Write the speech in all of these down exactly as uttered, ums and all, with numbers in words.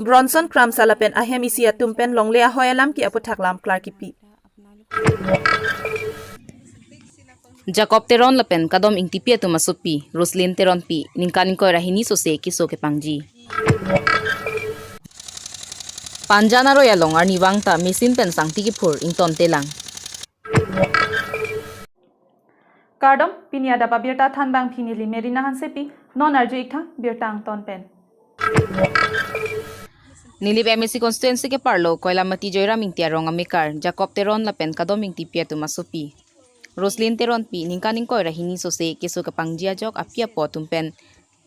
Bronson Kramsa lapen ahem isi atum pen longle ahoi alam ke aputhak lam klar kipi. Jacob Teron lapen Kadom Ingtipi atum asopi, Roslyn Teronpi, ningkan ingkoi ra hini sose keso kepangji. Panjan aroi along arnivang ta machine pen sangti kiphur ingtonte lang. Kardom, pini adap abirta thanbang pini neli Merina Hansepi, non arju-ik tha birta angton pen. Nilip M A C constituency keparlo Koilamati Joyram Ingti arong amekar Jacob Teron lapen Kadom Ingtipi atum asopi, Roslyn Teronpi, ningkan ingkoi ra hini sose keso kepangji ajok api apo atum pen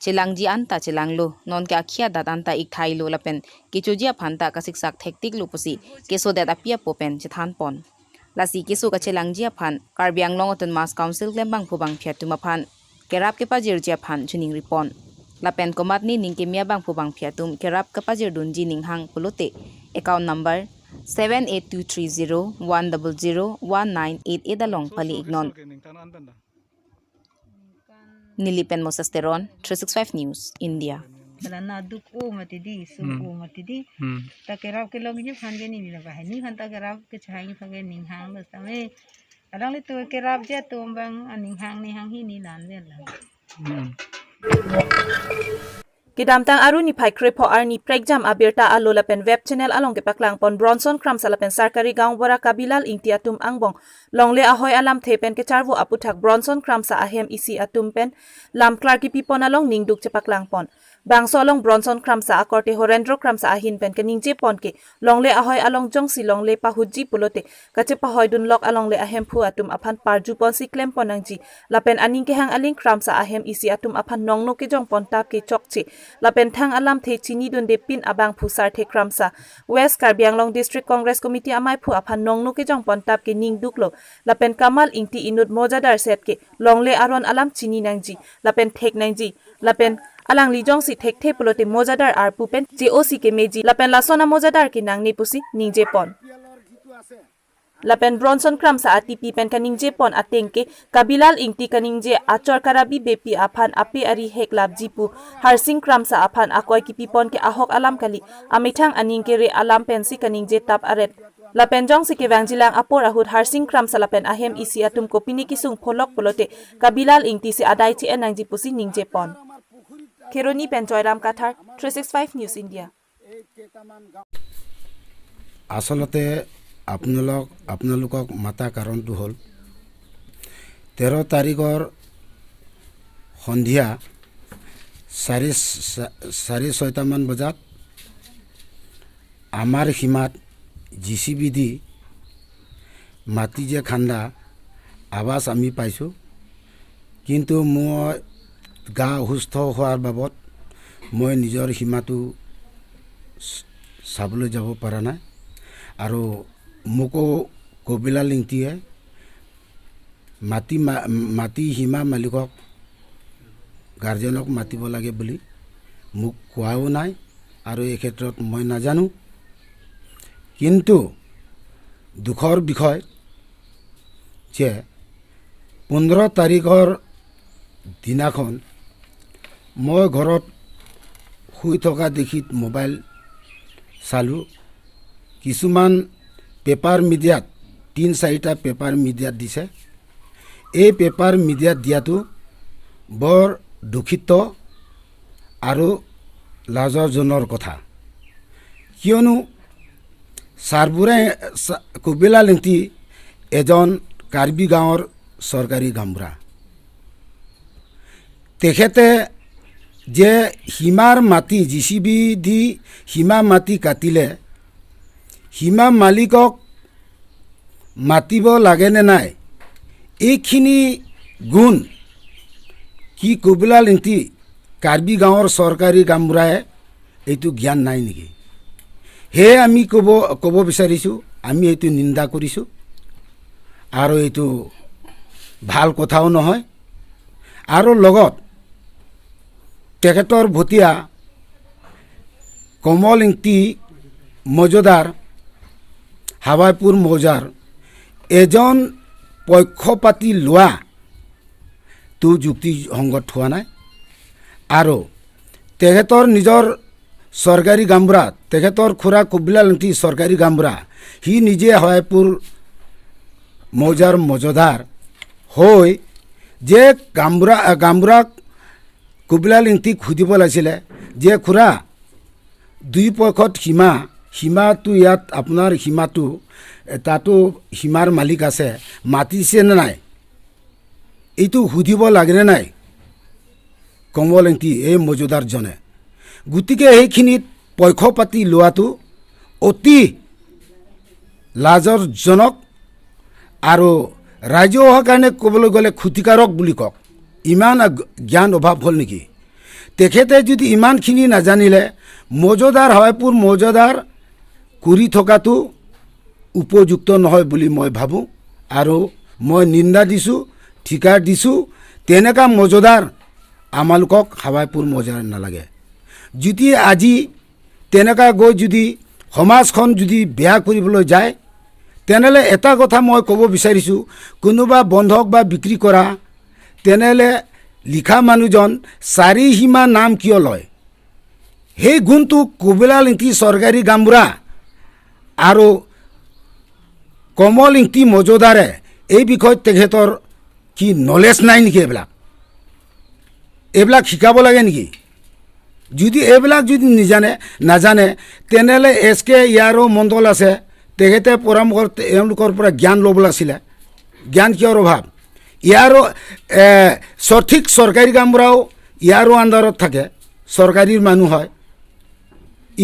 chelangji anta chelanglo, non ke akhia dat anta ikthailo lapen kechoji aphan ta kasiksak thektiklo pusi kesodet api apo pen chethanpon. Lasi keso kachelangji aphan Karbi Anglong Autonomous Council klembangphu bangphi atum aphan kerap kepajirji aphan chiningripon. Lapen komatne ning keme abangphu bangphi atum kerap kepajirdunji ninghang pulote account number seven eight two three zero one double zero one nine eight eight along pali-iknon. Neli pen Moses Teron, three six five News, India. Bala na duk o mati di, sum Hmm. o mati di. Hmm. Ta kerap kelongji aphan ke neli la bahai. Neli aphan ta kerap kechahai aphan ke ninghanglo tame. Alanglitum kerapji atum abang aninghang ninghang hini lan vel la. Hmm. Kedamtang Aru niphai krepho arni prekjam abirta alo lapen web channel along kepaklangpon Bronson Kramsa lapen Sarkari Gaonbura Kabilal Ingti atum angbong longle ahoi alamthe pen kecharvo aputhak Bronson Kramsa ahem isi atum pen lam klar kipipon along ningduk chepaklangpon. Bangso along Bronson Kramsa akorte Horendro Kramsa ahin pen keningjepon ke longle ahoi along jongsi longle pahutji pulote kachepahoidunlok alongle ahemphu atum aphan parjuponsi klempon nangji lapen aning kehang aling Kramsa ahem isi atum aphan nongno kejongpon tap ke chokche lapen thang alamthe chinidunde pin abangphu Sarthe Kramsa, West Karbi Anglong District Congress Committee amaiphu aphan nongno kejongpon tap ke ningduklo lapen Kamal Ingti inut mojadar set ke longle aron alam chini nangji lapen thek nangji lapen alangli jongsi thekthe pulote mojadar arpu pen che-osi kemeji lapen lason amojadar ke nangne pusi ningjepon. Lapen Bronson Kramsa atipi pen kaningjepon ateng ke Kabilal Ingti kaningje achor karabi bepi aphan ape ari heklapji pu Harsing Kramsa aphan akoi kipipon ke ahok alam kali, amethang aning kere alam pensi kaningje tap aret. Lapen jongsi kevangjilang apor ahut Harsing Kramsa lapen ahem isi atum kopine kesung pholok pulote Kabilal Ingti si adai che-en nangji pusi ningjepon. Kheroni pen Joyram Kathar, three six five News India. আচলতে আপোনালোক আপোনালোকক মাতা কাৰণটো হ'ল তেৰ তাৰিখৰ সন্ধিয়া চাৰি চা- চাৰি ছয়টামান বজাত আমাৰ সীমাত জি চি বি দি মাটি যে খান্দা আৱাজ আমি পাইছোঁ, কিন্তু মই গা অসুস্থ হোৱাৰ বাবদ মই নিজৰ সীমাটো চ- চাবলৈ যাব পৰা নাই। আৰু মোকো কবিলা লিংটিয়ে মাটি মা- মাটি সীমা মালিকক গাৰ্জেনক মাতিব লাগে বুলি মোক কোৱাও নাই আৰু এই ক্ষেত্ৰত মই নাজানো। কিন্তু দুখৰ বিষয় যে পোন্ধৰ তাৰিখৰ দিনাখন মই ঘৰত শুই থকা দেখিত মোবাইল চালোঁ। কিছুমান পেপাৰ মিডিয়াত, তিন চাৰিটা পেপাৰ মিডিয়াত দিছে। এই পেপাৰ মিডিয়াত দিয়াটো বৰ দুখিত আৰু লাজৰজনক কথা। কিয়নো ছাৰবোৰে, ছা- কবিলা লিংটি এজন কাৰ্বি গাঁৱৰ চৰকাৰী গাঁওবুঢ়া। তেখেতে যে সীমাৰ মাটি, জি চি বি দি সীমা মাটি কাটিলে সীমা মালিকক মাতিব লাগে নে নাই, এইখিনি গুণ কি কবিলা লিংটি কাৰ্বি গাঁৱৰ চৰকাৰী গাঁওবুঢ়াই এইটো জ্ঞান নাই নেকি? সেয়ে আমি ক'ব, ক'ব বিচাৰিছোঁ, আমি এইটো নিন্দা কৰিছোঁ আৰু এইটো ভাল কথাও নহয়। আৰু লগত তেখেতৰ ভতিজা কমল ইংতি মৌজাদাৰ, হাৱাইপুৰ মৌজাৰ এজন পক্ষপাতি লোৱাটো যুক্তিসংগত হোৱা নাই। আৰু তেখেতৰ নিজৰ চৰকাৰী গাঁওবুঢ়া, তেখেতৰ খুৰা কবিলাল ইংতি চৰকাৰী গাঁওবুঢ়া, সি নিজে হাৱাইপুৰ মৌজাৰ মৌজাদাৰ হৈ যে গাঁওবুঢ়া, আহ, গাঁওবুঢ়াক কবিলাল ইংতিক সুধিব লাগিছিলে যে, "খুৰা, দুই পক্ষত সীমা, সীমাটো ইয়াত আপোনাৰ সীমাটো, এ, তাতো সীমাৰ মালিক আছে, মাতিছে নে নাই? এইটো সুধিব লাগে নে নাই কমল ইংতি এই মৌজাদাৰজনে?" গতিকে সেইখিনিত পক্ষপাতি লোৱাটো অতি লাজৰজনক আৰু ৰাইজে অহাৰ কাৰণে ক'বলৈ গ'লে ক্ষতিকাৰক বুলি কওক। ইমান আগ-, জ্ঞান অভাৱ হ'ল নেকি? তেখেতে যদি ইমানখিনি নাজানিলে মৌজাদাৰ, হাৱাইপুৰ মৌজাদাৰ কৰি থকাটো উপযুক্ত নহয় বুলি মই ভাবোঁ আৰু মই নিন্দা দিছোঁ, ধিক্কাৰ দিছোঁ। তেনেকা মৌজাদাৰ আমালোকক হাৱাইপুৰ মৌজাদাৰ নালাগে। যদি আজি তেনেকা গৈ যদি সমাজখন যদি বেয়া কৰিবলৈ যায়, তেনেহ'লে এটা কথা মই ক'ব বিচাৰিছোঁ, কোনোবা বন্ধক বা বিক্ৰী কৰা, তেনেহ'লে লিখা মানুহজন চাৰি সীমা নাম কিয় লয়? সেই গুণটো কবিলাল ইংতি চৰকাৰী গাঁওবুঢ়া আৰু কমল ইংতি মৌজাদাৰে এই বিষয়ত তেখেতৰ কি নলেজ নাই নেকি? এইবিলাক, এইবিলাক শিকাব লাগে নেকি? যদি এইবিলাক যদি নিজানে, নাজানে, তেনেহ'লে এছ কে ইয়াৰো মণ্ডল আছে, তেখেতে পৰামৰ্শ, তেওঁলোকৰ পৰা জ্ঞান ল'ব লাগিছিলে। জ্ঞান কিয়ৰ অভাৱ? ইয়াৰো, এ, সঠিক চৰকাৰী গাঁওবুঢ়াও ইয়াৰো আণ্ডাৰত থাকে, চৰকাৰীৰ মানুহ হয়।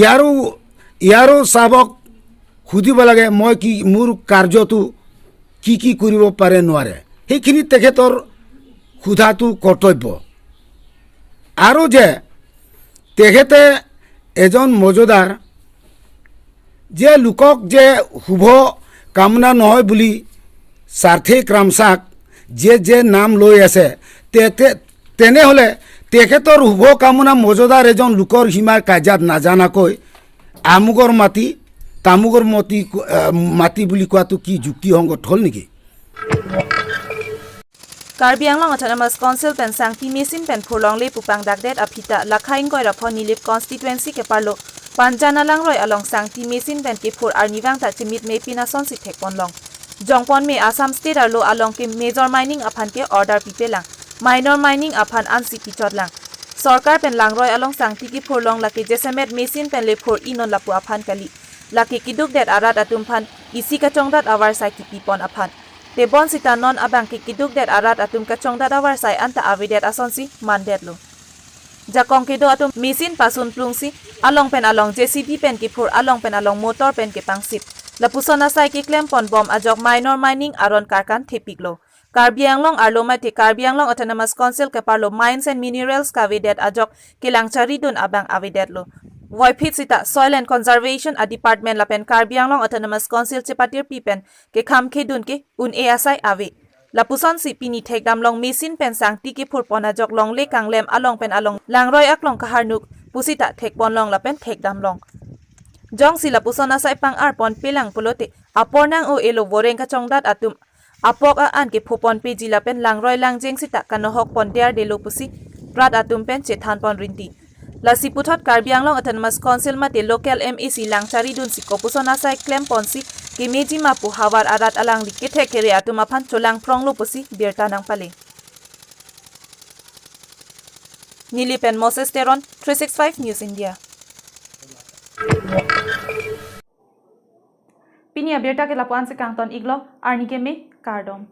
ইয়াৰো, ইয়াৰো চাবক সুধিব লাগে, মই কি, মোৰ কাৰ্যটো কি কি কৰিব পাৰে নোৱাৰে, সেইখিনি তেখেতৰ সোধাটো কৰ্তব্য। আৰু যে তেখেতে এজন মৌজাদাৰ, যে লোকক যে শুভ কামনা নহয় বুলি স্বাৰ্থে ক্ৰামচাক যে যে নাম লৈ আছে, তে-, তে-, তেনেহ'লে তেখেতৰ শুভ কামনা মৌজাদাৰ এজন লোকৰ সীমাৰ কাজাত নাজানাকৈ আমুকৰ মাটি, তামুকৰ মাটি, আহ, মাটি বুলি কোৱাটো কি যুক্তিসংগত হ'ল নেকি? Karbi Anglong Autonomous Council pen sangti machine pen phurlongle pu pangdakdet aphi ta lakha ingkoi ra pho Nilip constituency keparlo Panjan alangroi along sangti machine pen kephur arnivang ta chimit me pin asonsi thekponlong. Jongpon me Assam State arlo along ke major mining aphan ke order pipelang, minor mining aphan ansi pichotlang. Sorkar pen langroi along sangti kephurlong lake jasemet machine pen le phur-i non lapu aphan kali. Lake kedukdet arat atum aphan isi kachongdat avarsai kipipon aphan. Tebon sita non abang ke kedukdet arat atum kachongdat avarsai anta avedet asonsi mandetlo. Jakong kedo atum machine pasun plungsi along pen along J C B pen kephur, along pen along motor pen kepangsip. Lapuson asai keklempon bom ajok minor mining aron karkan thepiklo. Karbi Anglong arlo mate Karbi Anglong Autonomous Council keparlo Mines and Minerals kavedet ajok kelang charidun abang avedetlo. Voiphit sita Soil and Conservation a Department lapen Karbi Anglong Autonomous Council chepatirpi pen kekham khedun ke un-e asai ave. Lapusonsi pini thekdamlong machine pen sangti kephurpon ajok longle kanglem along pen along langroi aklong kaharnuk pusita thekponlong lapen thekdamlong. Jongsi lapuson asai pang-arpon pelang pulote apor nang-o-elo voreng kachongdat atum apok a-an kephoponpeji lapen langroi langjeng sita kanohokpon derdelo pusi rat atum pen chethanpon rinti. Lasi puthot Karbi Anglong Autonomous Council mate local M A C lang charidunsi kopuson asai klemponsi kemeji ma pu havar arat alangli kethek kere atum aphan cholangpronglo pusi birta nangpale. Nilip pen Moses Teron, three six five News India. Pini abirta ke lapu-ansi kangton-iklo, arni keme, kardom.